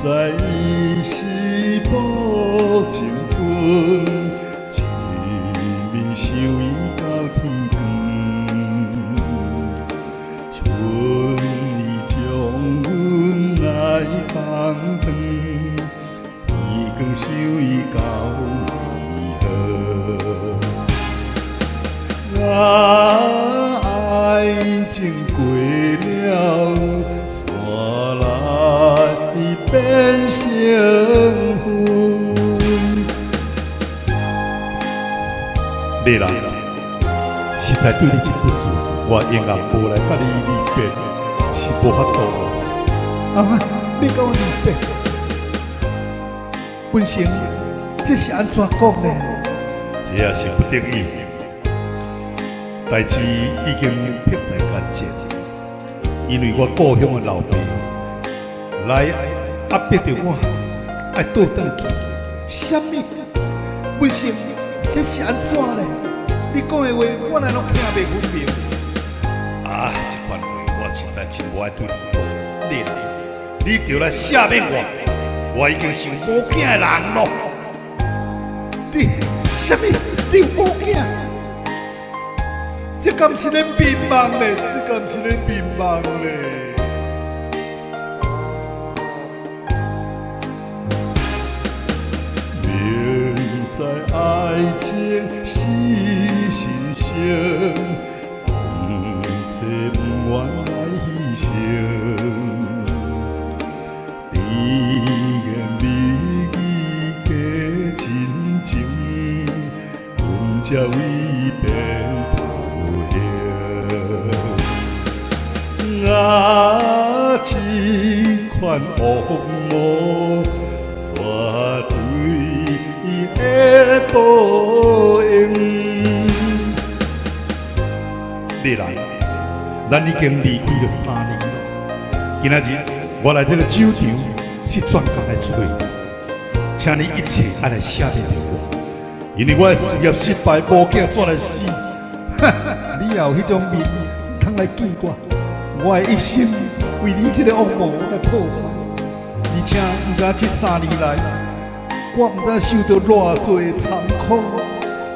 知伊是無情分，一面想伊到天光。春意將阮來放長，天光想伊到暝昏。啊，愛情過了，煞來變成雲。麗蘭，實在對你真不尊，我永遠無來佮你離別，是無法度。啊，你佮我離別，文成，這是按怎講呢？這也是不得已，代誌已經迫在眼前，因為我故鄉的老爸來壓迫著我，愛倒轉去。啥物？文成，這是按怎呢？你講的話，我哪攏聽袂分明。啊，這款話我實在真無愛對你講。麗蘭，你著來赦免我，我已經是無囝的人囉。你啥物？你有某囝？這敢是咧變夢咧？這敢是咧變夢咧？明知愛情是神聖，當初毋願來犧牲，甜言蜜語假真情，阮才為伊變泡影。啊，這款惡魔絕對會報應。麗蘭，咱已經離開著3年了。今仔日我來這个酒場是專工來揣你，請你一切愛來赦免著我，因為我的事業失敗，某囝煞來死。你也有彼種面通來見我？我的一心為你這个惡魔來破壞，而且毋知這3年來，我毋知受著偌濟殘苦，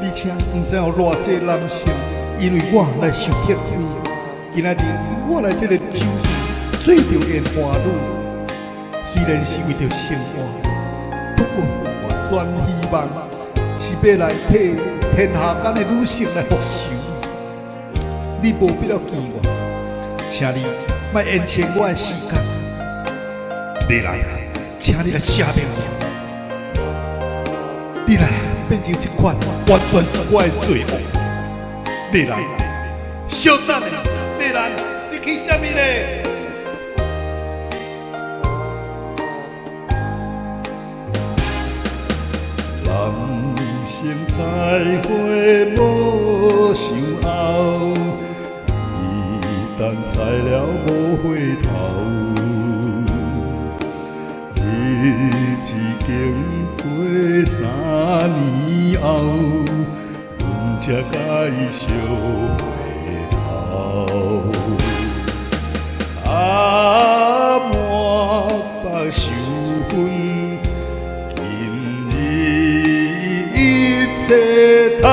而且毋知有偌濟男性因為我來受吃虧。今仔日我來這个酒場做著煙花女，雖然是為著生活，不過我專希望是欲來替天下間的女性來復仇。你無必要見我，請你莫延遲我的時間。麗蘭，請你來赦免我，你來變成這款完全是我的罪惡。麗蘭，小等下，麗蘭，你去啥物咧？男生採花無想後，一旦採了無回頭。日子經過3年後，阮才共伊相回頭。啊，滿腹愁恨，今日一切透。